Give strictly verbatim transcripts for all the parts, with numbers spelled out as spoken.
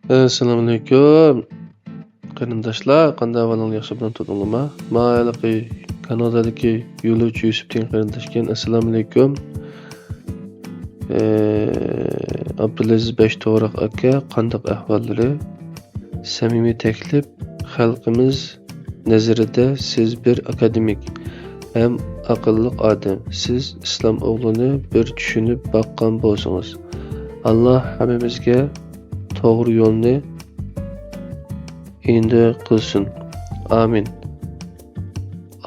ئەسسالامۇئەلەيكۇم. قېرىنداشلار، قانداق ئەھۋالىڭلار؟ ياخشى بولۇپ تۇردۇڭلارمۇ؟ مانا ھېلىقى كانادادىكى يولۇچى يۈسۈپ دېگەن قېرىنداش ئىكەن. ئەسسالامۇئەلەيكۇم. ئە، ئابدۇلئەزىز بەش توغراق ئاكا، قانداق ئەھۋاللىرى؟ سەمىمىي تەكلىپ، خەلقىمىز نەزىرىدە سىز بىر ئاكادېمىك ھەم ئەقىللىق ئادەم. سىز ئىسلام ئوغلىنى بىر چۈشىنىپ باققان بولسىڭىز. ئاللا ھەممىمىزگە توغرا يولنى ئېنىق قىلسۇن. ئامىن.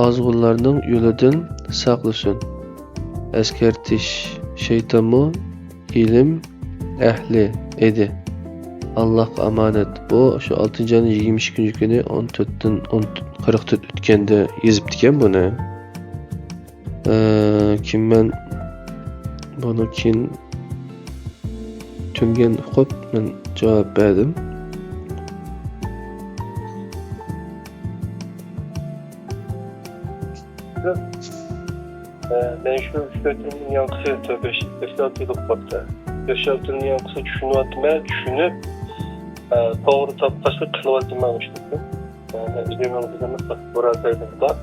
ئازغۇنلارنىڭ يولىدىن ساقلىسۇن. ئەسكەرتىش، شەيتانمۇ ئىلىم ئەھلى ئىدى. ئاللاھقا ئامانەت. بۇ شۇ ئالتىنچى ئاينىڭ يىگىرمە ئىككىنچى كۈنى ئون تۆتتىن ئون، قىرىق تۆت ئۆتكەندە يېزىپتىكەن بۇنى. ئە، كىم مەن بۇنى كېيىن تۈنگەن ئوقۇپ مەن جاۋاب بەردىم. ئە، مەن شۇ ئۈچ تۆت يىلنىڭ ياڭقىسى، بەش، بەش-ئالتە يىل بولۇپ قاپتۇ. بەش-ئالتە يىلنىڭ ياڭقىسى چۈشىنىۋاتىمەن، چۈشىنىپ، ئە، توغرا تاپقاچقا قىلىۋاتىمەن مۇشۇنى. ئە، مەن ئۆزۈم يالغۇز ئەمەس، بۇرادەرلىرىم بار.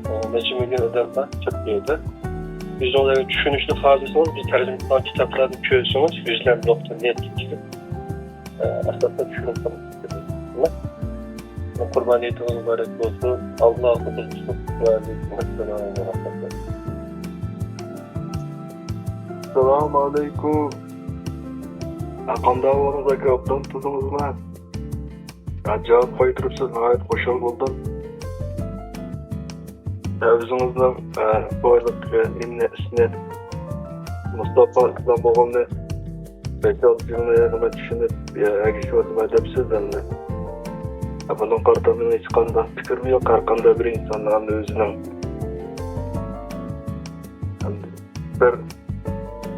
ئە، نەچچە مىليون ئادەم بار تۈركىيەدە. ئۆزىڭىز ئەگەر چۈشىنىشنى خالىسىڭىز، بىز تەرجىمە قىلغان كىتابلارنى كۆرسىڭىز، يۈزلەر نۇقتا نېت كېلىپ، ئە، ئاساسەن چۈشىنىپ قالىسىز. قۇربانىيىتىڭىز مۇبارەك بولسۇن. ئاللا قوغدىسۇن. ۋەئەلەيكۇم ئەسسالام ۋە رەھمەتۇللا. ئەسسالامۇ ئەلەيكۇم. ھە، قانداق ئەھۋالىڭىز ئاكا؟ ئوبدان تۇردىڭىزمۇ؟ ھە، جاۋاب قايتۇرۇپسىز، ناھايىتى خۇشال بولدۇم. ھە، ئۆزىڭىزنىڭ، ھە، بۇ ھېلىقى نېمىنى، ئىسمى مۇستاپا ئىسلام بولغىنىنى بەش-ئالتە يىلنى يەنە چۈشىنىپ، ئەگىشىۋاتىمەن دەپسىز ئەمدى. بۇنىڭغا قارىتا مېنىڭ ھېچقانداق پىكرىم يوق. ھەرقانداق بىر ئىنساننىڭ ئەمدى ئۆزىنىڭ بىر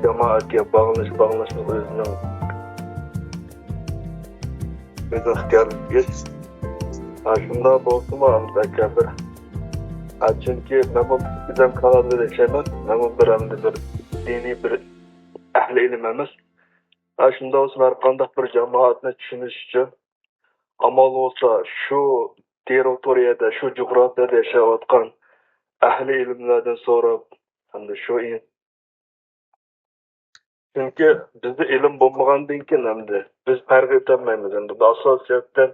جامائەتكە باغلىنىش، باغلىنىشنىڭ ئۆزىنىڭ، ئۆزىنىڭ ئىختىيارى. ھە، شۇنداق بولسىمۇ، ئەمدى بىر، ھە، چۈنكى مەنمۇ ئۆزۈم كانادادا ياشايمەن. مەنمۇ بىر، ئەمدى بىر دىنىي بىر ئەھلى ئىلىم ئەمەس. ھە، شۇنداق بولسىمۇ، ھەر قانداق بىر جامائەتنى چۈشىنىش ئۈچۈن، ئامال بولسا، شۇ تېررىتورىيەدە، شۇ جۇغراپىيەدە ياشاۋاتقان ئەھلى ئىلىملەردىن سوراپ، ھەمدە شۇ ئىن-، چۈنكى بىزدە ئىلىم بولمىغاندىن كېيىن، ئەمدى بىز پەرق ئېتەلمەيمىز. ئەمدى بۇ ئاساسىي جەھەتتىن،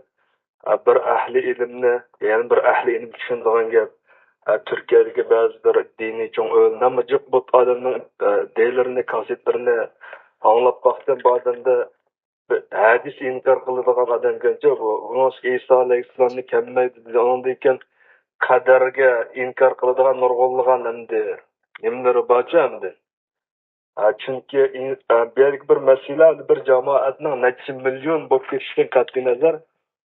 ئە، بىر ئەھلى ئىلىمنى، يەنە بىر ئەھلى ئىلىم چۈشىنىدىغان گەپ. ئە، تۈركىيەدىكى بەزى بىر دىنىي چوڭ ئۆيلەرنىڭ جىق بۇت ئادەمنىڭ، ئە، دەيلىرىنى، كاسېتلىرىنى ئاڭلاپ باقسام، بۇ ئادەمدە بىر ھەدىس ئىنكار قىلىدىغان ئادەمكەنچۇ بۇ. ئۇنىڭ ئىسا ئەلەيھىسسالامنى كەممەيدۇ دېدى. ئۇنىڭدىن كېيىن قەدەرگە ئىنكار قىلىدىغان نۇرغۇنلىغان ئەمدى نېمىلىرى بارچۇ ئەمدى. ھە، چۈنكى ئىن-، ئە، بۇ يەردىكى بىر مەسىلە، بىر جامائەتنىڭ نەچچە مىليون بولۇپ كېتىشىدىن قەتئىينەزەر،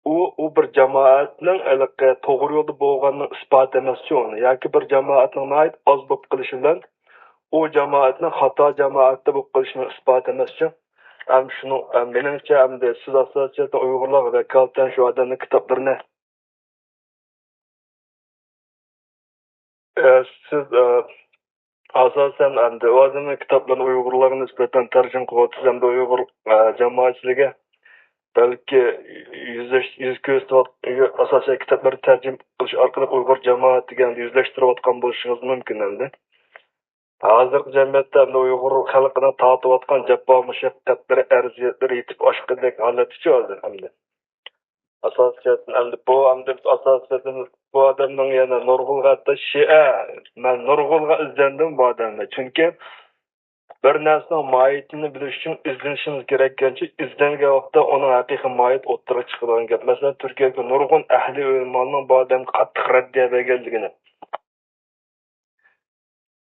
ئۇ، ئۇ بىر جامائەتنىڭ ھېلىقى توغرا يولدا بولغاننىڭ ئىسپاتى ئەمەسچۇ ئۇنى، ياكى بىر جامائەتنىڭ ناھايىتى ئاز بولۇپ قېلىشى بىلەن ئۇ جامائەتنىڭ خاتا جامائەتتە بولۇپ قېلىشىنىڭ ئىسپاتى ئەمەسچۇ. ھەم شۇنىڭ، ھەم مېنىڭچە، ئەمدى سىز ئاساسىيەتتە ئۇيغۇرلارغا ۋاكالىتەن شۇ ئادەمنىڭ كىتابلىرىنى، ئە، سىز، ئە، ئاساسەن، ئەمدى ئۇ ئادەمنىڭ كىتابلىرىنى ئۇيغۇرلارغا نىسبەتەن تەرجىمە قىلىۋاتىسىز، ئەمدى ئۇيغۇر، ئە، جامائەتچىلىكى بەلكى يۈزلەش-، يۈز كۆرسىتىۋات-، ئاساسەن كىتابلارنى تەرجىمە قىلىش ئارقىلىق ئۇيغۇر جامائەتىگە ئەمدى يۈزلەشتۈرۈۋاتقان بولۇشىڭىز مۇمكىن ئەمدى. ھازىرقى جەمئىيەتتە ئەمدى ئۇيغۇر خەلقىنىڭ تارتىۋاتقان جاپا مۇشەققەتلىرى، ئەرزىيەتلىرى يېتىپ ئاشقىدەك ھالەتتىچۇ ھازىر ئەمدى. ئاساسىي جەھەتتىن ئەمدى بۇ، ئەمدى ئاساسىي جەھەتتىن بۇ ئادەمنىڭ يەنە نۇرغۇنلىغان ھەتتا شىئە، مەن نۇرغۇنلىغان ئىزدەندىم بۇ ئادەمنى. چۈنكى بىر نەرسىنىڭ ماھىيىتىنى بىلىش ئۈچۈن ئىزدىنىشىمىز كېرەككەنچە، ئىزدەنگەن ۋاقىتتا ئۇنىڭ ھەقىقىي ماھىيىتى ئوتتۇرىغا چىقىدىغان گەپ. مەسىلەن، تۈركىيەدىكى نۇرغۇن ئەھلى ئۆلىمالارنىڭ بۇ ئادەمگە قاتتىق رەددىيە بەرگەنلىكىنى،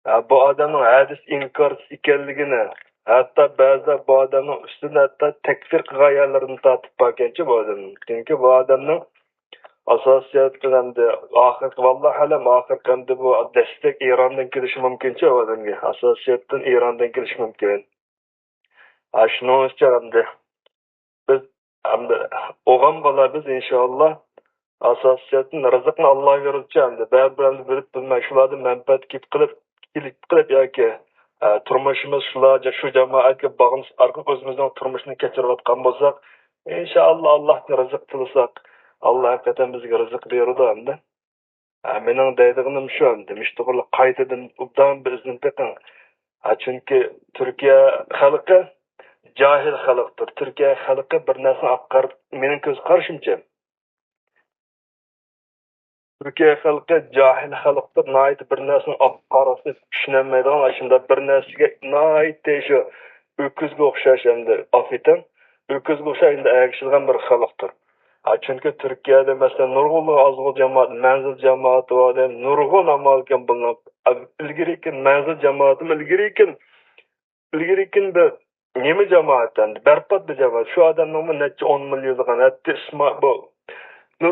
ھە، بۇ ئادەمنىڭ ھەدىس ئىنكارچىسى ئىكەنلىكىنى، ھەتتا بەزىلەر بۇ ئادەمنىڭ ئۈستىدىن ھەتتا تەكفىر قىلغان يەرلىرىنى تارتىپ باركەنچۇ بۇ ئادەمنىڭ. چۈنكى بۇ ئادەمنىڭ ئاساسىيەتتىن ئەمدى ئاخىرقى، ۋاللاھۇ ئەلەم، ئاخىرقى ئەمدى بۇ دەستەك ئىراندىن كېلىشى مۇمكىنچۇ بۇ ئادەمگە. ئاساسىيەتتىن ئىراندىن كېلىشى مۇمكىن. ھە، شۇنىڭ ئۈچۈن ئەمدى بىز ئەمدى ئوغۇم بولارمىز ئىنشائاللا. ئاساسىيەتتىن رىزىقنى ئاللا بېرىدىچۇ ئەمدى. بەرىبىر ئەمدى بىلىپ بىلمەي شۇلاردىن مەنپەئەت كېلىپ قىلىپ، كېلىپ قىلىپ ياكى، ئە، تۇرمۇشىمىز شۇلار، شۇ جامائەتكە باغلىنىش ئارقىلىق ئۆزىمىزنىڭ تۇرمۇشىنى كەچۈرۈۋاتقان بولساق، ئىنشائاللا، ئاللاھتىن رىزىق تىلىساق، ئاللا ھەقىقەتەن بىزگە رىزىق بېرىدۇ ئەمدى. ھە، مېنىڭ دەيدىغىنىم شۇ ئەمدى. مۇشۇ توغرىلىق قايتىدىن ئوبدان بىر ئىزدىنىپ بېقىڭ. ھە، چۈنكى تۈركىيە خەلقى جاھىل خەلقتۇر. تۈركىيە خەلقى بىر نەرسىنى ئاققار-، مېنىڭ كۆز قارىشىمچە، تۈركىيە خەلقى جاھىل خەلقتۇر، ناھايىتى بىر نەرسىنى ئاققارىسى چۈشىنەلمەيدىغان، ئاشۇنداق بىر نەرسىگە ناھايىتى شۇ ئۆكۈزگە ئوخشاش ئەمدى، ئاف ئېتىڭ، ئۆكۈزگە ئوخشاش ئەمدى ئەگىشىدىغان بىر خەلقتۇر. ھە، چۈنكى تۈركىيەدە، مەسىلەن، نۇرغۇنلىغان ئازغۇن جامائەت، مەنزىل جامائىتى بار، نۇرغۇن ئامالكەن بۇلار. ئىلگىرىكى مەنزىل جامائىتىمۇ ئىلگىرىكى ئىلگىرىكىن بىر نېمە جامائەت ئەمدى، بەربات بىر جامائەت. شۇ ئادەمنىڭمۇ نەچچە ئون مىليونلىغان، ھەتتا ئىسما-، بۇ، بۇ،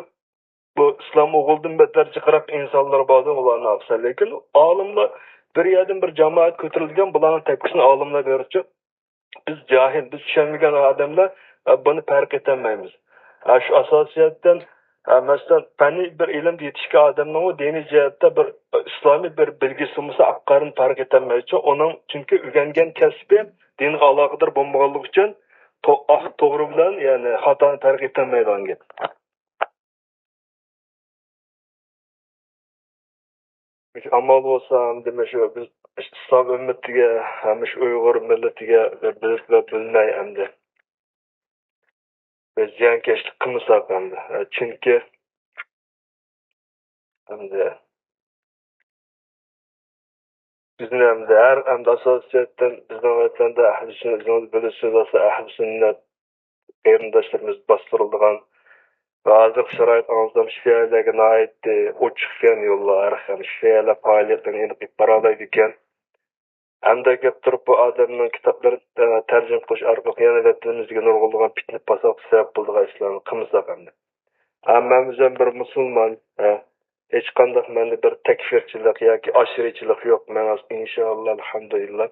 بۇ ئىسلام ئوغلىدىن بەتتەر جىقراق ئىنسانلار باردى، ئۇلارنى ئالسا. لېكىن ئالىملار بىر يەردىن بىر جامائەت كۆتۈرۈلگەن، بۇلارنىڭ تەپكىسىنى ئالىملار بېرىدۇ. بىز جاھىل، بىز چۈشەنمىگەن ئادەملەر، ئە، بۇنى پەرق ئېتەلمەيمىز. ئە، شۇ ئاساسىيەتتىن، ئە، مەسىلەن، پەننىي بىر ئىلىمدە يېتىشكەن ئادەمنىڭمۇ دىنىي جەھەتتە بىر، ئە، ئىسلامىي بىر بىلگۈسى بولمىسا، ئاققارىنى پەرق ئېتەلمەيدۇ. ئۇنىڭ چۈنكى ئۆگەنگەن كەسپى دىنغا ئالاقىدار بولمىغانلىقى ئۈچۈن تو-، ئاق توغرا بىلەن، يەنى خاتانى پەرق ئېتەلمەيدىغان گەپ. مۇشۇ ئامال بولسا، ئەمدى مۇشۇ بىز ئىسلام ئۈممىتىگە، ھەم مۇشۇ ئۇيغۇر مىللىتىگە بىلىپ ۋە بىلمەي ئەمدى بىز زىيانكەشلىك قىلمىساق ئەمدى. چۈنكى ئەمدى بىزنى ئەمدى ھەر، ئەمدى ئاساسىي جەھەتتىن بىزنىڭ ۋەتەندە ئەھلى سۈننەت، ئۆزىڭىز بىلىسىز، ئەھلى سۈننەت قېرىنداشلىرىمىز باستۇرۇلىدىغان ۋە ھازىرقى شارائىت ئاڭلىسام شىئەلەرگە ناھايىتى ئوچۇق ئىكەن يوللار، ھەر خىل شىئەلەر پائالىيەتلىرىنى ئېنىق ئېلىپ بارالايدىكەن. ئەمدى كەپ تۇرۇپ بۇ ئادەمنىڭ كىتابلىرىنى، ئە، تەرجىمە قىلىش ئارقىلىق يەنە ۋەتىنىمىزگە نۇرغۇنلىغان پىتنە پاساتقا سەۋەب بولىدىغان ئىشلارنى قىلمىساق ئەمدى. ھە، مەن ئۆزۈم بىر مۇسۇلمان، ھە، ھېچقانداق مەندە بىر تەكفىرچىلىق ياكى ئاشىرىچىلىق يوق. مەن ھازىر ئىنشائاللا، ئەلھەمدۇلىللا،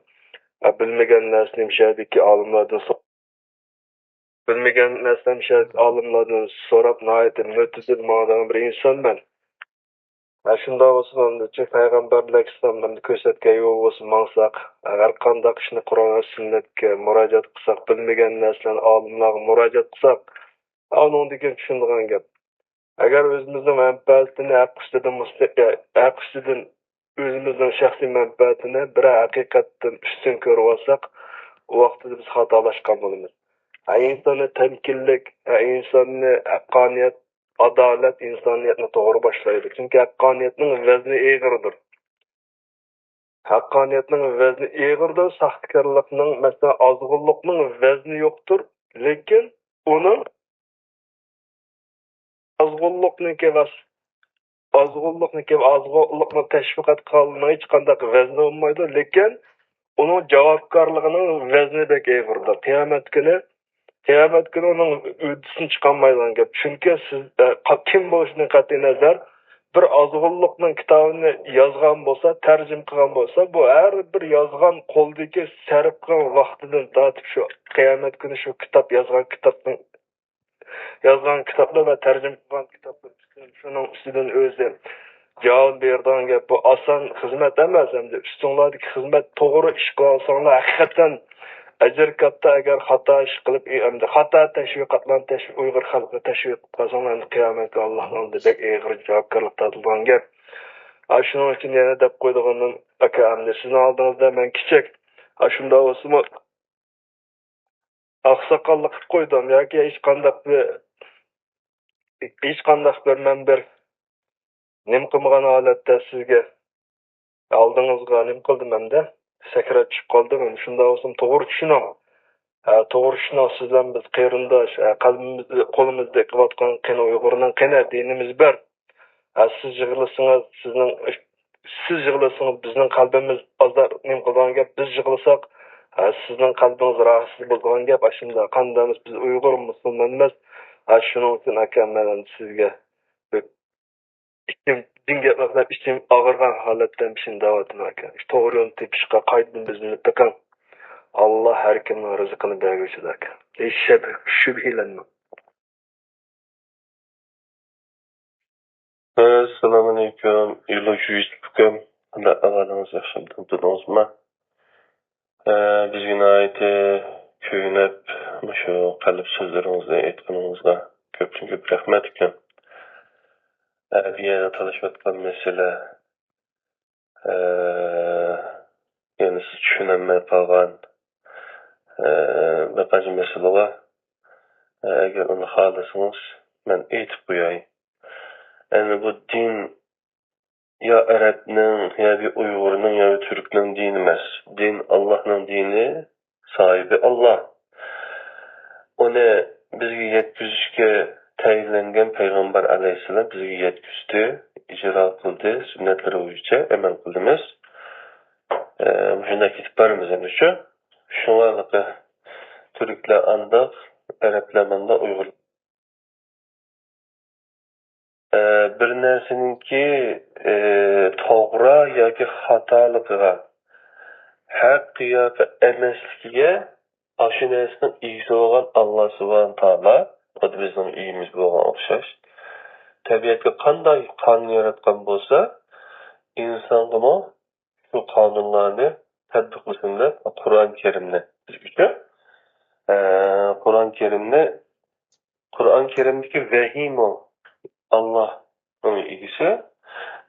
ھە، بىلمىگەن نەرسىنى مۇشۇ يەردىكى ئالىملاردىن سو-، بىلمىگەن نەرسىنى مۇشۇ يەردىكى ئالىملاردىن سوراپ، ناھايىتى مۆتىدىل ماڭىدىغان بىر ئىنسانمەن. ھە، شۇنداق بولسا، ئەمدى چۈنكى پەيغەمبەر ئەلەيھىسسالام ئەمدى كۆرسەتكەن يول بولسا ماڭساق، ھەر قانداق ئىشنى قۇرئان ۋە سۈننەتكە مۇراجىئەت قىلساق، بىلمىگەن نەرسىلەرنى ئالىملارغا مۇراجىئەت قىلساق، ئۇنىڭدىن كېيىن چۈشىنىدىغان گەپ. ئەگەر ئۆزىمىزنىڭ مەنپەئەتىنى ھەق ئۈستىدىن مۇستە-، ھەق ئۈستىدىن ئۆزىمىزنىڭ شەخسىي مەنپەئەتىنى بىرەر ھەقىقەتتىن ئۈستۈن كۆرۈۋالساق، ئۇ ۋاقىتتا بىز خاتالاشقان بولىمىز. ھە، ئىنساننى تەمكىنلىك، ھە، ئىنساننى ھەققانىيەت، ئادالەت ئىنسانىيەتنى توغرا باشلايدۇ. چۈنكى ھەققانىيەتنىڭ ۋەزنى ئېغىردۇر. ھەققانىيەتنىڭ ۋەزنى ئېغىردۇر، ساختىكارلىقنىڭ، مەسىلەن، ئازغۇنلۇقنىڭ ۋەزنى يوقتۇر. لېكىن ئۇنىڭ ئازغۇنلۇقنىڭكى ۋەز-، ئازغۇنلۇقنىڭكى، ئازغۇنلۇقنى تەشۋىقات قىلغانلىقنىڭ ھېچقانداق ۋەزنى بولمايدۇ. لېكىن ئۇنىڭ جاۋابكارلىقىنىڭ ۋەزنى بەك ئېغىردۇر. قىيامەت كۈنى، قىيامەت كۈنى ئۇنىڭ ھۆددىسىدىن چىقالمايدىغان گەپ. چۈنكى سىز، ئە، قا-، كىم بولۇشىدىن قەتئىينەزەر، بىر ئازغۇنلۇقنىڭ كىتابىنى يازغان بولسا، تەرجىمە قىلغان بولسا، بۇ ھەر بىر يازغان قولدىكى سەرپ قىلغان ۋاقتىدىن تارتىپ شۇ قىيامەت كۈنى شۇ كىتاب يازغان كىتابنىڭ يازغان كىتابلار ۋە تەرجىمە قىلغان كىتابلار ئۈستىدىن، شۇنىڭ ئۈستىدىن ئۆزى جاۋاب بېرىدىغان گەپ. بۇ ئاسان خىزمەت ئەمەس. ئەمدى ئۈستۈڭلاردىكى خىزمەت، توغرا ئىش قىلالىساڭلار، ھەقىقەتەن ئەجىر كاتتا. ئەگەر خاتا ئىش قىلىپ، ئەمدى خاتا تەشۋىقاتلارنى تەشۋىق، ئۇيغۇر خەلقىنى تەشۋىق قىلىپ قالساڭلار، ئەمدى قىيامەتتە ئاللاھنىڭ ئالدىدا بەك ئېغىر جاۋابكارلىق تارتىدىغان گەپ. ھە، شۇنىڭ ئۈچۈن يەنە دەپ قويىدىغىنىم، ئاكا، ئەمدى سىزنىڭ ئالدىڭىزدا مەن كىچىك، ھە، شۇنداق بولسىمۇ، ئاقساقاللىق قىلىپ قويدۇم ياكى ھېچقانداق بىر، ھېچقانداق بىر مەن بىر نېمە قىلمىغان ھالەتتە سىزگە ئالدىڭىزغا نېمە قىلدىم ئەمدى؟ سەكرەپ چۈشۈپ قالدىم. ئەمدى شۇنداق بولسام توغرا چۈشىنىڭ. ھە، توغرا چۈشىنىڭ، سىز بىلەن بىز قېرىنداش. ھە، قەلبىمىز، قولىمىزدا ئېقىۋاتقان قېنى ئۇيغۇرنىڭ قېنى، دىنىمىز بىر. ھە، سىز يىغلىسىڭىز، سىزنىڭ، سىز يىغلىسىڭىز، بىزنىڭ قەلبىمىز ئازار نېمە قىلىدىغان گەپ، بىز يىغلىساق، ھە، سىزنىڭ قەلبىڭىز راھەتسىز بولىدىغان گەپ. ئاشۇنداق قانداق ئەمەس، بىز ئۇيغۇر مۇسۇلمان ئەمەس. ھە، شۇنىڭ ئۈچۈن ئاكا، مەن سىزگە بىر ئىچىم، دىن گەپلەپ ئىچىم ئاغرىغان ھالەتتە شۇنداق دەۋاتىمەن ئاكا. توغرا يولنى تېپىشقا قايتىدىن بىزنى بېقىڭ. ئاللا ھەر كىمنىڭ رىزقىنى بەرگۈچىدۇر ئاكا. ھېچ شەك، شۈبھىلەنمەڭ. ئەسسالامۇئەلەيكۇم، يولداش يۈسۈپ ئۇكام. قانداق ئەھۋالىڭىز، ياخشىمۇ، تۇردىڭىزمۇ؟ ئە، بىزگە ناھايىتى كۆيۈنۈپ، مۇشۇ قەلب سۆزلىرىڭىزنى ئېيتقىنىڭىزغا كۆپتىن كۆپ رەھمەت ئۇكام. ئە، بۇ يەردە تالىشىۋاتقان مەسىلە، ئە، يەنى سىز چۈشىنەلمەي قالغان، ئە، بىر قانچە مەسىلە بار. ئە، ئەگەر ئۇنى خالىسىڭىز، مەن ئېيتىپ قوياي. ئەمدى بۇ دىن يا ئەرەبنىڭ، يا بىر ئۇيغۇرنىڭ، يا بىر تۈركنىڭ دىنى ئەمەس. دىن ئاللاھنىڭ دىنى، ساھىبى ئاللاھ. ئۇنى بىزگە يەتكۈزۈشكە تەيىنلەنگەن پەيغەمبەر ئەلەيھىسسالام بىزگە يەتكۈزدى، ئىجرا قىلدى، سۈننەتلىرى بويىچە ئەمەل قىلىمىز. ئە، مۇشۇنداق كېتىپ بارىمىز ئەمدىچۇ. شۇڭا تۈركلەر ئانداق، ئەرەبلەر مانداق، ئۇيغۇر ئە، بىر نەرسىنىڭكى، ئە، توغرا ياكى خاتالىقىغا، ھەق ياكى ئەمەسلىكىگە ئاشۇ نەرسىنىڭ ئىگىسى بولغان ئاللا سۇبھانە تائالا، خۇددى بىزنىڭ ئىگىمىز بولغان ئوخشاش، تەبىئەتكە قانداق قانۇن ياراتقان بولسا، ئىنسانغىمۇ شۇ قانۇنلارنى تەتبىقلىسۇن دەپ قۇرئان كەرىمنى بىز ئۈچۈن، ئە، قۇرئان كەرىمنى، قۇرئان كەرىمدىكى ۋەھىيمۇ ئاللاھنىڭ ئىگىسى،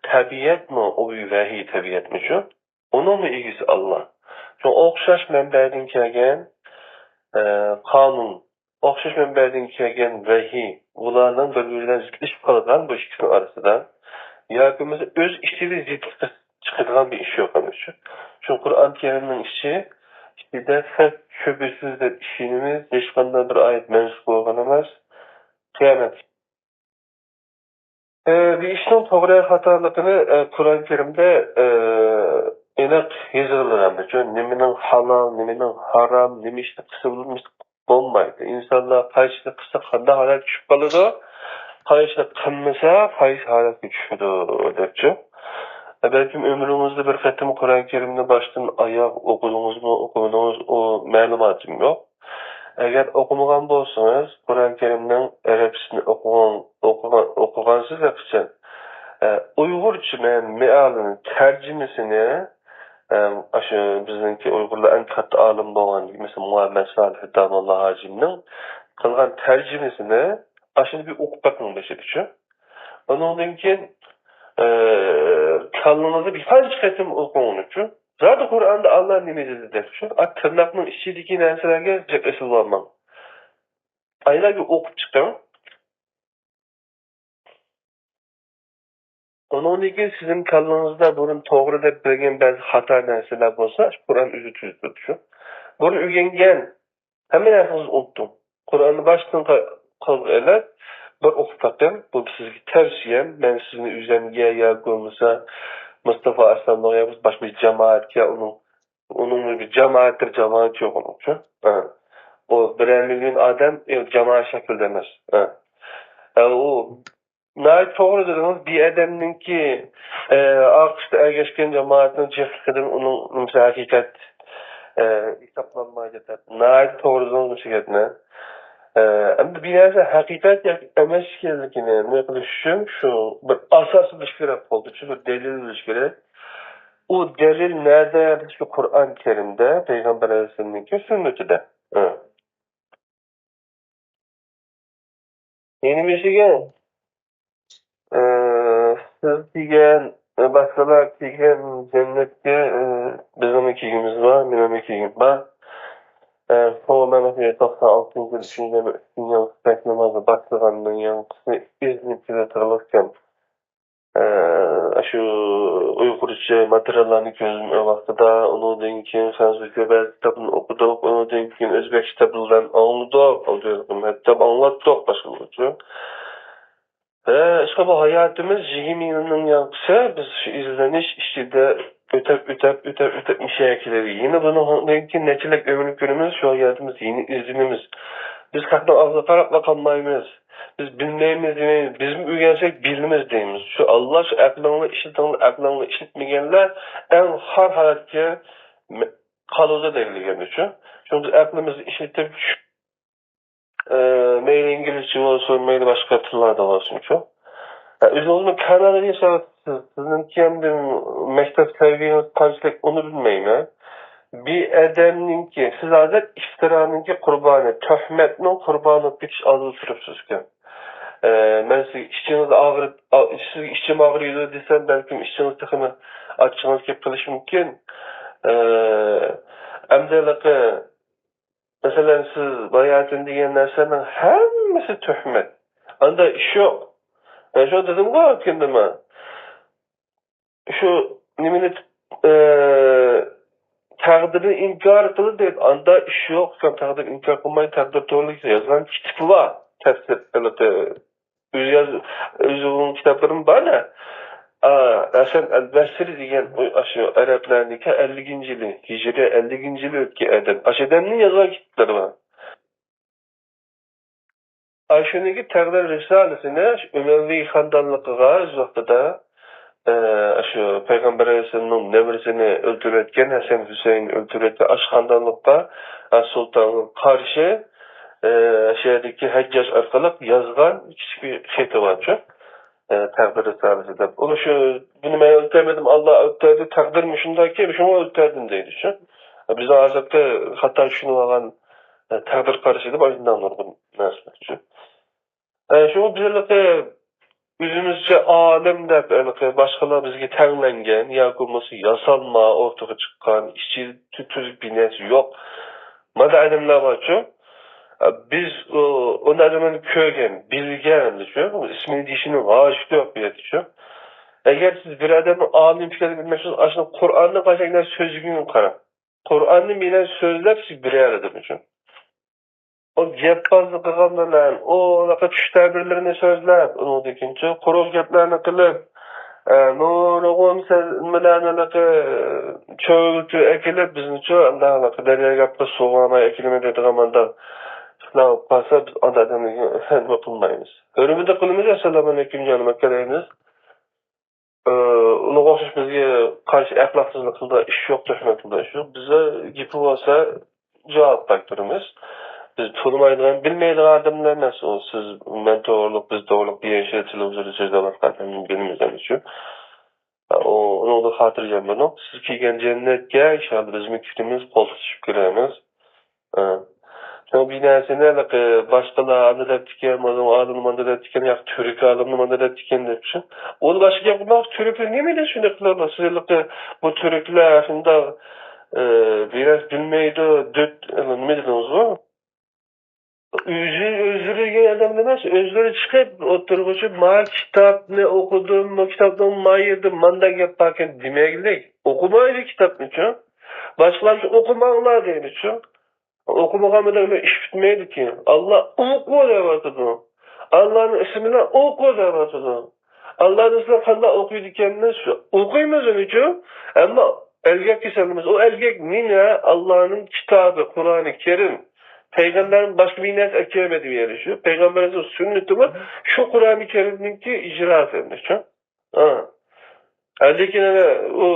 تەبىئەتمۇ ئۇ ۋەھىي تەبىئەتمىچۇ؟ ئۇنىڭمۇ ئىگىسى ئاللاھ. شۇ ئوخشاش مەنبەدىن كەلگەن، ئە، قانۇن، ئوخشاش مەنبەدىن كەلگەن ۋەھىي، بۇلارنىڭ بىر-بىرى بىلەن زىتلىشىپ قالىدىغان بۇ ئىككىسىنىڭ ئارىسىدا ياكى بولمىسا ئۆز ئىچىدە زىتلىق چىقىدىغان بىر ئىش يوق ئەمەس. چۈنكى قۇرئان كەرىمنىڭ ئىچى، ئىچىدە شەك شۈبھىسىز دەپ ئىشىنىمىز، ھېچقانداق بىر ئايەت مەنسۇخ بولغان ئەمەس. قىيامەت ئە، بىر ئىشنىڭ توغرا خاتالىقىنى، ئە، قۇرئان كەرىمدە، ئە، ئېنىق يېزىلغان. شۇ نېمىنىڭ ھالال، نېمىنىڭ ھارام، نېمە ئىشنى قىلسا بولمىسا بولمايدۇ. ئىنسانلار قايسىنى قىلسا قانداق ھالەتكە چۈشۈپ قالىدۇ، قايسىنى قىلمىسا قايسى ھالەتكە چۈشىدۇ، دەپچۇ. ئە، بەلكىم ئۆمرىڭىزدە بىر قېتىم قۇرئان كەرىمنى باشتىن ئاياغ ئوقۇدىڭىزمۇ، ئوقۇمىدىڭىز، ئۇ مەلۇماتىم يوق. ئەگەر ئوقۇمىغان بولسىڭىز، قۇرئان كەرىمنىڭ ئەرەبچىسىنى ئوقۇغان، ئوقۇغان، ئوقۇغانسىز ھەقىقەتەن. ئە، ئۇيغۇرچە مەن مېئالىنى، تەرجىمىسىنى، ئە، ئاشۇ بىزنىڭكى ئۇيغۇرلار ئەڭ كاتتا ئالىم بولغان، مەسىلەن، مۇھەممەد سالىھ داموللا ھاجىمنىڭ قىلغان تەرجىمىسىنى ئاشۇنى بىر ئوقۇپ بېقىڭ بېشىدىچۇ. ئۇنىڭدىن كېيىن، ئە، كاللىڭىزدا بىر قانچە قېتىم ئوقۇڭچۇ. زادى قۇرئاندا ئاللا نېمە دېدى دەپ شۇ تىرناقنىڭ ئىچىدىكى نەرسىلەرگە جىق ئېسىلىۋالماڭ. ئايلاپ ئوقۇپ چىقىڭ. ئۇنىڭدىن كېيىن سىزنىڭ كاللىڭىزدا بۇرۇن توغرا دەپ بىلگەن بەزى خاتا نەرسىلەر بولسا، قۇرئان ئۆزى تۈزىتىدۇ شۇ. بۇرۇن ئۆگەنگەن ھەممە نەرسىڭىزنى ئۇنتۇڭ. قۇرئاننى باشتىن قا-، قولغا ئېلىپ، بىر ئوقۇپ بېقىڭ. بۇ سىزگە تەۋسىيەم. مەن سىزنى ئۆزۈمگە ياكى بولمىسا مۇستافا ئەسلەمگە ياكى باشقا بىر جامائەتكە، ئۇنىڭ، ئۇنىڭ بىر جامائەتتۇر، جامائەت يوق ئۇنىڭچۇ. ھە. ئۇ بىرەر مىليون ئادەم، ئە، جامائەت شەكلىدە ئەمەس. ھە. ئە، ئۇ ناھايىتى توغرا دېدىڭىز. بىر ئادەمنىڭكى، ئە، ئارقىسىدا ئەگەشكەن جامائەتنىڭ جىقلىقىدىن ئۇنىڭ نېمىسى ھەقىقەت، ئە، ھېسابلانمايدۇ دەپ. ناھايىتى توغرا دېدىڭىز مۇشۇ گەپنى. ئە، ئەمدى بىر نەرسە ھەقىقەت ياكى ئەمەس ئىكەنلىكىنى نېمە قىلىش ئۈچۈن شۇ بىر ئاساس بولۇش كېرەك قولدا، شۇ بىر دەلىل بولۇش كېرەك. ئۇ دەلىل نەدە؟ شۇ قۇرئان كەرىمدە، پەيغەمبەر ئەلەيھىسسالامنىڭكى سۈننىتىدە. ھە. يەنە بىرسىگە، ئى، سىز كىرگەن، ئى، باشقىلار كىرگەن جەننەتكە، ئى، بىزنىڭمۇ كىرگۈمىز بار، مېنىڭمۇ كىرگۈم بار. ئى، شۇڭا مەن توقسان ئالتىنچى يىل ئۈچىنچى نۆۋەت ئۈچىنچى يىل پەك نامازى باشلىغاندىن ياڭقىسى ئىزدىنىپ كېلىۋاتىدىغان ئىكەن. ئە، شۇ ئۇيغۇرچە ماتېرىياللارنى كۆزدىن ئۆڭ ۋاقتىدا، ئۇنىڭدىن كېيىن خەنزۇچە بەزى كىتابلارنى ئوقۇدۇق، ئۇنىڭدىن كېيىن ئۆزبەكچە كىتابلار بىلەن ئاڭلىدۇق، ئاڭلىدۇق، ھەتتا ئاڭلاتتۇق باشقىلارغىچۇ. ھە، ئىشقىلىپ بۇ ھاياتىمىز يىگىرمە يىلنىڭ ياڭقىسى، بىز شۇ ئىزدىنىش ئىچىدە ئۆتەپ، ئۆتەپ، ئۆتەپ، ئۆتەپ مىشەگە كېلىدۇ. يەنە بۇنىڭدىن كېيىن نەچچىلەك ئۆمۈر كۆرىمىز، شۇ ھاياتىمىز يەنە ئىزدىنىمىز. بىز خەقنىڭ ئاغزىغا قاراپلا قالمايمىز. بىز بىلمەيمىز دېمەيمىز، بىزمۇ ئۆگەنسەك بىلىمىز دەيمىز. شۇ ئاللا شۇ ئەقلىڭلار ئىشلىتىڭلار، ئەقلىڭلار ئىشلەتمىگەنلەر ئەڭ خار ھالەتكە مە-، قالىدۇ دەيدىغىنىچۇ. شۇڭا بىز ئەقلىمىزنى ئىشلىتىپ، ئە، مەيلى ئىنگلىزچە بولسۇن، مەيلى باشقا تىللاردا بولسۇنچۇ. ئە، ئۆزىڭىزمۇ كانالغا ياشاۋاتىسىز. سىزنىڭكى ئەمدى مەكتەپ سەۋىيەڭىز قانچىلىك، ئۇنى بىلمەيمەن. بىر ئادەمنىڭكى، سىز ھازىر ئىفتىرانىڭكى قۇربانى، تۆھمەتنىڭ قۇربانى بولۇپ كېتىش ئالدىدا تۇرۇپسىزكەن. ئە، مەن سىزگە ئىچىڭىز ئاغرىپ، ئا-، سىزگە ئىچىم ئاغرىيدۇ دېسەم، بەلكىم ئىچىڭىز تېخىمۇ ئاچچىقىڭىز كېلىپ قېلىشى مۇمكىن. ئە، ئەمدى ھېلىقى مەسىلەن، سىز باياتىن دېگەن نەرسىنىڭ ھەممىسى تۆھمەت. ئاندا ئىش يوق. مەن شۇ دېدىمغۇ ئۆتكەندە مانا. شۇ نېمىنى، ئى، تەقدىرنى ئىنكار قىلدى دەپ، ئاندا ئىش يوق. ئۇكام، تەقدىرنى ئىنكار قىلماي، تەقدىر توغرىلىق يازغان كىتابى بار. تەپسىر قىلىپ، ئۆزى ياز-، ئۆزىنىڭ كىتابلىرىمۇ بار-دە. ئا، ھەسەن ئەل بەسرى دېگەن ئۇ، ئاشۇ ئەرەبلەرنىڭكى ئەللىكىنچى يىلى، ھىجرىي ئەللىكىنچى يىلى ئۆتكەن ئادەم. ئاشۇ ئادەمنىڭ يازغان كىتابلىرى بار. ئاشۇنىڭكى تەقدىر رىسالىسىنى ئۈمەۋى خاندانلىقىغا ئۆز ۋاقتىدا، ئە، شۇ پەيغەمبەر ئەلەيھىسسالامنىڭ نەۋرىسىنى ئۆلتۈرۈۋەتكەن، ھەسەن ھۈسەيىننى ئۆلتۈرۈۋەتكەن ئاشۇ خاندانلىققا، ئە، سۇلتانغا قارشى، ئە، شۇ يەردىكى ھەججاج ئارقىلىق يازغان كىچىك بىر خېتى بارچۇ. ئە، تەقدىر رىسالىسى دەپ. ئۇنى شۇ، بۇنى مەن ئۆلتۈرمىدىم، ئاللا ئۆلتۈردى، تەقدىر مۇشۇنداككەن، شۇڭا ئۆلتۈردۈم دەيدۇ شۇ. بىزنىڭ ھازىرقى خاتا چۈشىنىۋالغان، ئە، تەقدىر قارىشى دەپ ئاشۇنداق نۇرغۇن نەرسىلەر شۇ. ئە، شۇڭا بىز ھېلىقى ئۆزىمىزچە ئالىم دەپ، ھېلىقى باشقىلار بىزگە تەڭلەنگەن ياكى بولمىسا ياسالما ئوتتۇرىغا چىققان، ئىچى تۈ-، تۈزۈك بىر نەرسە يوق. مانا ئادەملەر بارچۇ. ئە، بىز ئۇ، ئۇنداق ئادەملەرنى كۆرگەن، بىلگەن، شۇ، ئىسمىنى دېيىشىنىڭ ھاجىتى يوق بۇ يەردە، شۇ. ئەگەر سىز بىر ئادەمنىڭ ئالىم ئىكەنلىكىنى بىلمەكچى بولسىڭىز، ئاشۇنىڭ قۇرئاننى قانچە نەرسە سۆزلىگىنىگە قاراڭ. قۇرئاننى مېنىڭ سۆزلەپ سىزگە بېرەلىدىم شۇ. ئۇ گەپبازلىق قىلغان بىلەن، ئۇ ھېلىقى چۈش تەبىرلىرىنى سۆزلەپ، ئۇنىڭدىن كېيىنچە قۇرۇق گەپلەرنى قىلىپ، ئە، نۇرغۇن سۆز بىلەن ھېلىقى چۆرۈلتۈپ ئەكېلىپ، بىزنىچۇ ئانداق ھېلىقى دەرياغا گەپ قىلسا سۇغا ئالماي ئەكېلىمەن دەيدىغان مانداق ئىشلار بولۇپ قالسا، بىز ئانداق ئادەملەرگە ھۆرمىتى قىلمايمىز. ئەسسالامۇئەلەيكۇم، جانىم ئاكا دەيمىز. ئۇنىڭغا ئوخشاش بىزگە قارشى ئەخلاقسىزلىق قىلىدىغان ئىش يوق، تۆھمەت قىلىدىغان ئىش يوق. بىزدە گېپى بولسا جاۋاب قايتۇرىمىز. بىز تونۇمايدىغان، بىلمەيدىغان ئادەملەر ئەمەس ئۇ. سىز مەن توغرۇلۇق، بىز توغرۇلۇق دېگەن ئىشلار تېلېۋىزوردا سۆزلەۋاتقان ئادەمنى بىلمەيمىز ئەمەس شۇ. ئۇ، ئۇنىڭدا خاتىرجەم بولۇڭ. سىز كىرگەن جەننەتكە ئىنشاللا بىزمۇ كىرىمىز، قول تۇتۇشۇپ كىرىمىز. ئە. شۇڭا بىر نەرسىنى ھېلىقى باشقىلار ئانداق دەپتىكەن، مانا ئالىمنى مانداق دەپتىكەن، ياكى تۈركىي ئالىمنى مانداق دەپتىكەن دەپ شۇ. ئۇ باشقا گەپ قىلماق، تۈركلەر نېمە دەپ شۇنداق قىلىدۇ؟ سىز ھېلىقى بۇ تۈركلەر شۇنداق، ئە، بىر نەرسە بىلمەيدۇ، دۆت، نېمە دېدىڭىزغۇ؟ ئۆزى، ئۆزلىرى دېگەن ئادەم ئەمەس، ئۆزلىرى چىقىپ ئوتتۇرىغا چىقىپ، ما كىتابنى ئوقۇدۇم، ما كىتابنىڭ ما يېرىدە مانداق گەپ باركەن دېمەيلىك. ئوقۇمايلى كىتابنىچۇ. باشقىلارچە ئوقۇماڭلار دەيدىچۇ. ئوقۇمىغان بىلەن ئىش پۈتمەيدىكى. ئاللا ئوقۇ دەۋاتىدۇ. ئاللانىڭ ئىسمى بىلەن ئوقۇ دەۋاتىدۇ. ئاللانىڭ ئىسمىنى قانداق ئوقۇيدىكەنمىز؟ ئوقۇيمىز ئۇنىچۇ. ئەمما ئەلگەك كېسەلمىز. ئۇ ئەلگەك نېمە؟ ئاللانىڭ كىتابى، قۇرئانى كەرىم. پەيغەمبەرمۇ باشقا بىر نەرسە ئەكەلمىدى بۇ يەردە شۇ. پەيغەمبەرنىڭ سۈننىتىمۇ شۇ قۇرئانى كەرىمنىڭكى ئىجراسى ئەمدى شۇ. ھە. ھە، لېكىن ئەنە ئۇ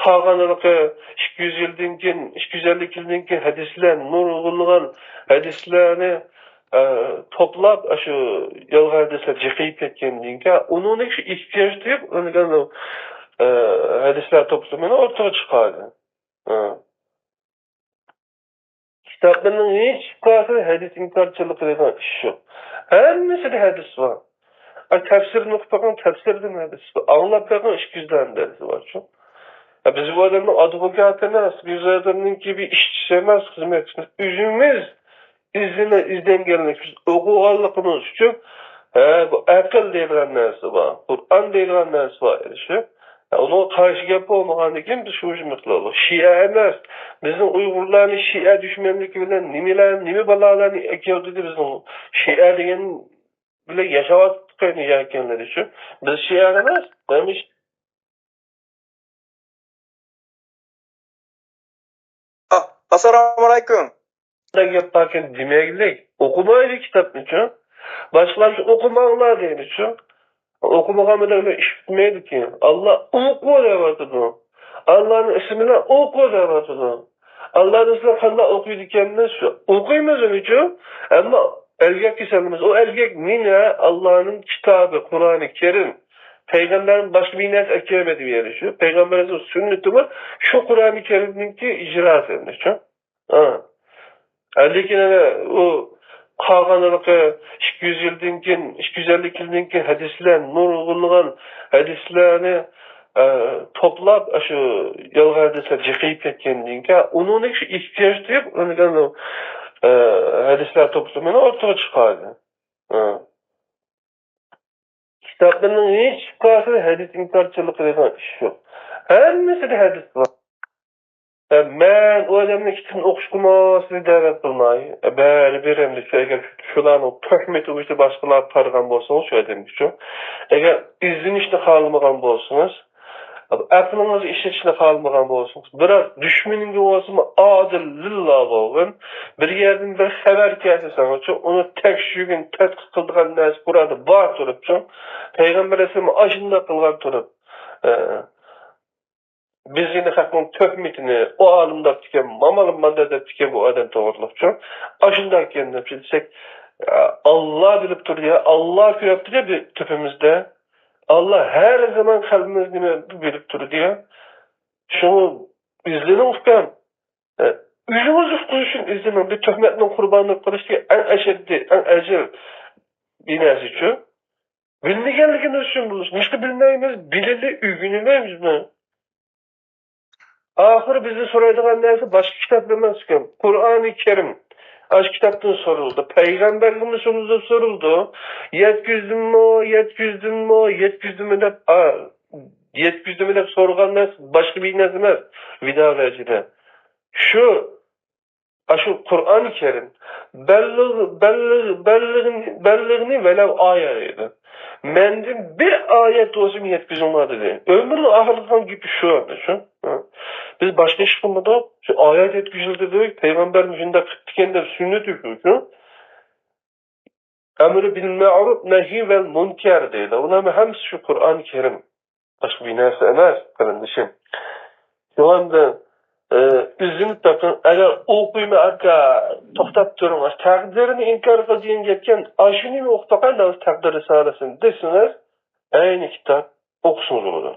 قالغان ھېلىقى ئىككى يۈز يىلدىن كېيىن، ئىككى يۈز ئەللىك يىلدىن كېيىن ھەدىسلەر، نۇرغۇنلىغان ھەدىسلەرنى، ئە، توپلاپ، ئاشۇ يالغان ھەدىسلەر جىقىيىپ كەتكەندىن كېيىن، ئۇنىڭدىن شۇ ئېھتىياج تۇيۇپ، ئۇنىڭ، ئە، ھەدىسلەر توپلىمىنى ئوتتۇرىغا چىقاردى. ھە. كىتابلىرىنىڭ ھېچقايسى ھەدىس ئىنكارچىلىقى دەيدىغان ئىش يوق. ھەممىسىدە ھەدىس بار. ئا، تەپسىرنى ئوقۇپ بېقىڭ، تەپسىردىمۇ ھەدىس بار. ئاڭلاپ بېقىڭ، ئىككى يۈزدە ھەدىس بارچۇ. ئا، بىز بۇ ئادەمنىڭ ئادۋوكاتى ئەمەس، بىز بۇ ئادەمنىڭكى بىر ئىشچىسى ئەمەس، خىزمەتچىسى. ئۆزىمىز ئىزدىنە-، ئىزدەنگەنلىك، بىز ئوقۇغانلىقىمىز ئۈچۈن، ھە، بۇ ئەقىل دەيدىغان نەرسە بار، قۇرئان دەيدىغان نەرسە بار ئىدى شۇ. ھە، ئۇنىڭغا قارشى گەپ بولمىغاندىن كېيىن بىز شۇ ئىشنى قىلىۋالدۇق. شىئە ئەمەس، بىزنىڭ ئۇيغۇرلارنى شىئە دۈشمەنلىكى بىلەن نېمىلەر، نېمە بالالاردىن ئەكەلدى بىزنىڭ شىئە دېگەن بىلەن ياشاۋاتقان يەكەنلىرى شۇ. بىز شىئە ئەمەس، ھەمىشە ئا-، ئاسسالامۇ ئەلەيكۇم. مۇنداق گەپ باركەن دېمەيلىك. ئوقۇمايلى كىتابنىچۇ. باشقىلارچە ئوقۇماڭلار دەيدىچۇ. ئوقۇمىغان بىلەن ئىش پۈتمەيدىكى. ئاللا ئوقۇ دەۋاتىدۇ. ئاللانىڭ ئىسمى بىلەن ئوقۇ دەۋاتىدۇ. ئاللانىڭ ئىسمى بىلەن قانداق ئوقۇيدىكەنمىز؟ ئوقۇيمىز ئۇنىچۇ. ئەمما ئەلگەك كېسەلمىز. ئۇ ئەلگەك نېمە؟ ئاللانىڭ كىتابى، قۇرئانى كەرىم. پەيغەمبەرمۇ باشقا بىر نەرسە ئەكەلمىدى، يەنى شۇ پەيغەمبەرنىڭ سۈننىتىمۇ شۇ قۇرئانى كەرىمنىڭكى ئىجراسى، شۇ. ھە. لېكىن ئەنە ئۇ قالغان ھېلىقى ئىككى يۈز يىلدىن كېيىن، ئىككى يۈز ئەللىك يىلدىن كېيىن ھەدىسلەر، نۇرغۇنلىغان ھەدىسلەرنى، ئە، توپلاپ، ئاشۇ يالغان ھەدىسلەر جىقىيىپ كەتكەندىن كېيىن، ئۇنىڭدىكى شۇ ئېھتىياج تۇيۇپ، ئۇنىڭ، ئە، ھەدىسلەر توپلىمىنى ئوتتۇرىغا چىقاردى. ھە. كىتابلىرىنىڭ ھېچقايسىدا ھەدىس ئىنكارچىلىقى دېگەن ئىش يوق. ھەممىسىدە ھەدىس بار. ئە، مەن ئۇ ئادەمنىڭ كىتابىنى ئوقۇشقىمۇ سىزگە دەۋەت قىلماي. ئە، بەرىبىر ئەمدى شۇ، ئەگەر شۇلارنىڭ تۆھمىتى بويىچە باشقىلارغا قارىغان بولسىڭىز، شۇ ئادەمگە شۇ. ئەگەر ئىزدىنىشنى خالىمىغان بولسىڭىز، ئەقلىڭىزنى ئىشلىتىشنى خالىمىغان بولسىڭىز، بىراق دۈشمىنىڭگە بولسىمۇ ئادىل لىللا بولغىن. بىر يەردىن بىر خەۋەر كەلسە ساڭىچۇ، ئۇنى تەكشۈرگىن، تەتقىق قىلىدىغان نەرسە قۇرئاندا بار تۇرۇپچۇ. پەيغەمبەر ئەلەيھىسسالام ئاشۇنداق قىلغان تۇرۇپ. ئە، بىز يەنە خەقنىڭ تۆھمىتىنى، ئۇ ئالىم دەپتىكەن، مامالىم ماندا دەپتىكەن بۇ ئادەم توغرىلىقچۇ. ئاشۇنداق ئىكەن دەپ دېسەك، ئاللا بىلىپ تۇرىدۇ يا، ئاللا كۆرۈپ تۇرىدۇ يا بى-، تۆپىمىزدە. ئاللا ھەر زامان قەلبىمىزنى بىلىپ تۇرىدۇ يا. شۇڭا ئىزدىنىڭ ئۇكام. ئۆزىڭىز ئۇققۇزۇش ئۈچۈن ئىزدىنىڭ. بىر تۆھمەتنىڭ قۇربانى بولۇپ قېلىشتىكى ئەڭ ئەشەددىي، ئەڭ ئەجەل بىر نەرسىچۇ. بىلمىگەنلىكىمىز ئۈچۈن بولۇش. نېمىشقا بىلمەيمىز؟ بىلىلى ئۆگىنىمەيمىزمۇ؟ ئاخىرى بىزدىن سورايدىغان نەرسە باشقا كىتاب ئەمەس ئىكەن. قۇرئانى كەرىم. ئاشۇ كىتابتىن سورىلىدۇ. پەيغەمبەرگىمۇ سورىلىدۇ، سورىلىدۇ. يەتكۈزدۈممۇ، يەتكۈزدۈممۇ، يەتكۈزدۈممۇ دەپ، ئا، يەتكۈزدۈممۇ دەپ سورىغان نەرسە باشقا بىر نەرسە ئەمەس. ۋىدا ۋەجىدە. شۇ، ئاشۇ قۇرئانى كەرىم. بەللىغ-، بەللىغ-، بەللىغنى، بەللىغنى ۋەلەۋ ئايە دەيدۇ. مەندىن بىر ئايەت بولسىمۇ يەتكۈزۈڭلار دېدى. ئۆمرىنىڭ ئاخىرلىغان گېپى شۇ، شۇ. ھە. بىز باشقا ئىش قىلمىدۇق. شۇ ئايەت يەتكۈزۈلدى دېدۇك. پەيغەمبەرمۇ شۇنداق قىپتىكەن دەپ سۈننىتى شۇ، شۇ. ئەمرى بىل مەرۇپ، نەھى ۋەل مۇنكەر دەيدۇ. ئۇلارنىڭ ھەممىسى شۇ قۇرئان كەرىم. باشقا بىر نەرسە ئەمەس، قېرىندىشىم. شۇڭا ئەمدى، ئە، ئىزدىنىپ بېقىڭ. ئەگەر ئوقۇيمەن ئاكا، توختاپ تۇرۇڭ، تەقدىرنى ئىنكار قىل دېگەن گەپكەن، ئاشۇنى ئوقۇپ باقاي، تەقدىر رىسالىسىنى دېسىڭىز، ئەينى كىتاب ئوقۇسىڭىز بولىدۇ.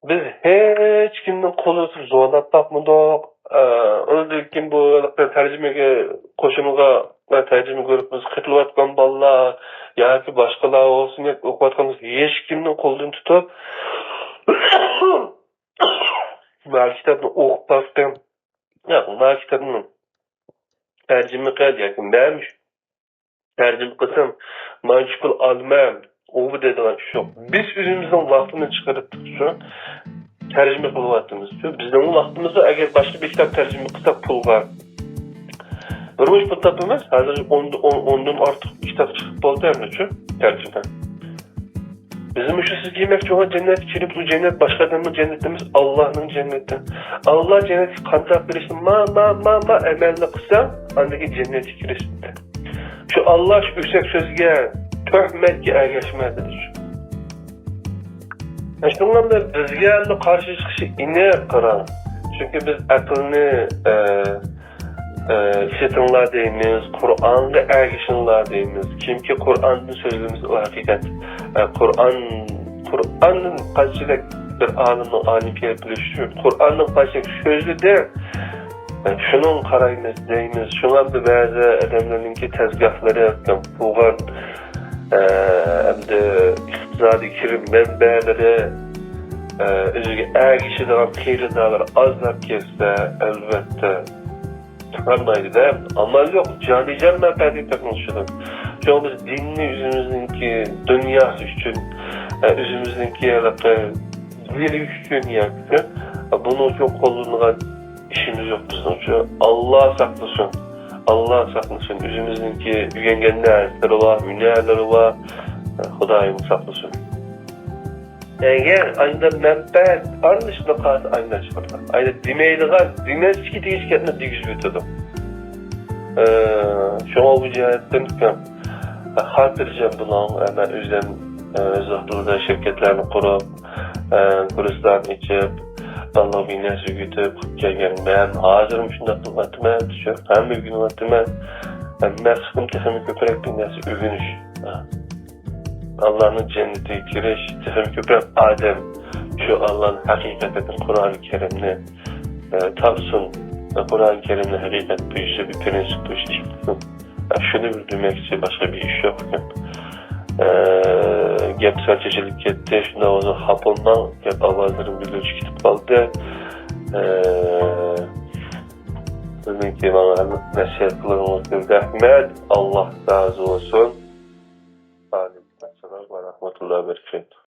بىز ھېچكىمنىڭ قولىدا تۇرۇپ زورلاپ باقمىدۇق. ئە، ئۇنىڭدىن كېيىن بۇ ھېلىقى تەرجىمىگە قوشۇنغا ۋە تەرجىمە گۇرۇپپىمىزغا قېتىلىۋاتقان بالىلار ياكى باشقىلار بولسۇن، ياكى ئوقۇۋاتقان بولسا، ھېچكىمنىڭ قولىدىن تۇتۇپ، مانا كىتابنى ئوقۇپ باقتىم. ياق، مانا كىتابنى تەرجىمە قىل ياكى مەن تەرجىمە قىلسام، مانچە پۇل ئالىمەن، ئۇ دەيدىغان ئىش يوق. بىز ئۆزىمىزنىڭ ۋاقتىنى چىقىرىپ شۇ تەرجىمە قىلىۋاتىمىز. شۇ بىزنىڭ ۋاقتىمىزدا ئەگەر باشقا بىر كىتاب تەرجىمە قىلساق پۇلغا بىر مۇنچە پۇل تاپىمىز. ھازىر ئون، ئون، ئوندىن ئارتۇق كىتاب چىقىپ بولدى ئەمدى شۇ تەرجىمە. بىزمۇ شۇ سىز دېمەكچى بولغان جەننەتكە كىرىپ، ئۇ جەننەت باشقا ئادەمنىڭ جەننىتى ئەمەس، ئاللانىڭ جەننىتى. ئاللا جەننەتكە قانداق كىرىشنى ما، ما، ما، ما ئەمەلنى قىلساڭ، ئاندىن كېيىن جەننەتكە كىرىشتى. شۇ ئاللا شۇ ئۆسەك سۆزگە، تۆھمەتكە ئەگەشمە دېدى شۇ. شۇڭا بىزگە ئەمدى قارشى چىقىشى ئېنىق، قاراڭ. چۈنكى بىز ئەقىلنى، ئە، ئە، ئىشلىتىڭلار دەيمىز، قۇرئانغا ئەگىشىڭلار دەيمىز. كىمكى قۇرئاندىن سۆزلىمىسە، ئۇ ھەقىقەت، ئە، قۇرئان، قۇرئاندىن قانچىلىك بىر ئالىمنىڭ ئالىم كېلىپ بىلىشى، قۇرئاندىن قانچىلىك سۆزلىدى، ئە، شۇنىڭغا قارايمىز دەيمىز. شۇڭا بەزى ئادەملەرنىڭكى تەزگاھلىرى بولغان، ئە، ئەمدى ئىقتىسادىي كىرىم مەنبەلىرى، ئە، ئۆزىگە ئەگىشىدىغان خېرىدارلار ئازلاپ كەتسە، ئەلۋەتتە، چىقارمايدۇ-دە. ئامال يوق، جانىجان مەنپەئەتكە توقۇنۇشىدۇ. شۇڭا بىز دىننى ئۆزىمىزنىڭكى دۇنياسى ئۈچۈن، ئە، ئۆزىمىزنىڭكى ھېلىقى يېرى ئۈچۈن ياكى، ئە، بۇنىڭ ئۈچۈن قوللىنىدىغان ئىشىمىز يوق بىزنىڭچۇ. ئاللا ساقلىسۇن. ئاللا ساقلىسۇن. ئۆزىمىزنىڭكى ئۆگەنگەن نەرسىلىرى بار، ھۈنەرلىرى بار. ئە، خۇدايىم ساقلىسۇن. ئەگەر ئايدا مەنپەئەت ئارىلىشىپ قالسا، ئايدا چىقىدۇ. ئايدا دېمەيدىغان، دېمەسلىكى تېگىشلىك گەپنى دېگۈزۈپ ئۆتىدۇ. ئى، شۇڭا بۇ جەھەتتىن خاتىرجەم بولۇڭ. مەن ئۆزۈم، ئى، ئۆز ۋاقتىدا شىركەتلەرنى قۇرۇپ، ئى، كۇرسلارنى ئېچىپ، بالىلارغا بىر نەرسە ئۆگىتىپ قىلىپ كەلگەن. مەن ھازىرمۇ شۇنداق قىلىۋاتىمەن، شۇ ھەممە ئۆگىنىۋاتىمەن. مەقسىتىم تېخىمۇ كۆپرەك بىر نەرسە ئۆگىنىش. ئاللانىڭ جەننىتىگە كىرىش، تېخىمۇ كۆپرەك ئادەم شۇ ئاللانى ھەقىقەتەن قۇرئان كەرىمنى، ئە، تاپسۇن، قۇرئان كەرىمنى ھەقىقەت بويىچە بىر پرىنسىپ بويىچە ئىش قىلسۇن. ئە، شۇنى بىر دېمەكچى، باشقا بىر ئىش يوق. ئە، گەپ سەل چېچىلىپ كەتتى، شۇنداق بولسا خاپا بولماڭ، گەپ ئاۋازلىرىم بىر كېتىپ قالدى. ئە، سىزنىڭكى ماڭا نەسىھەت قىلغىنىڭىزغا رەھمەت، ئاللا رازى بولسۇن. ئەلەيكۇم ئەسسالام ۋە رەھمەتۇللاھى ۋە بەرىكاتۇھ.